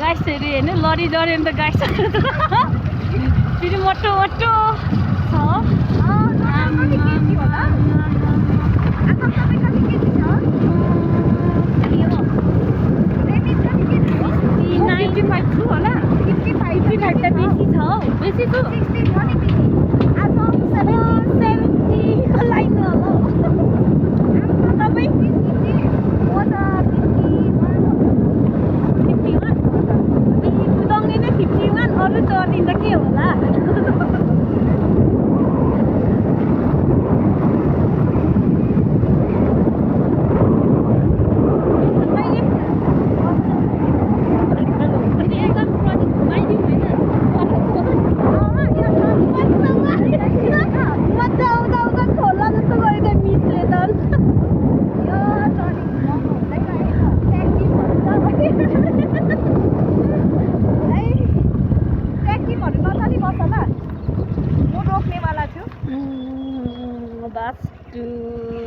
गाइसहरू हेर्नु लडी डऱ्यो नि त गाइसहरू त फेरि मोटो मोटो That's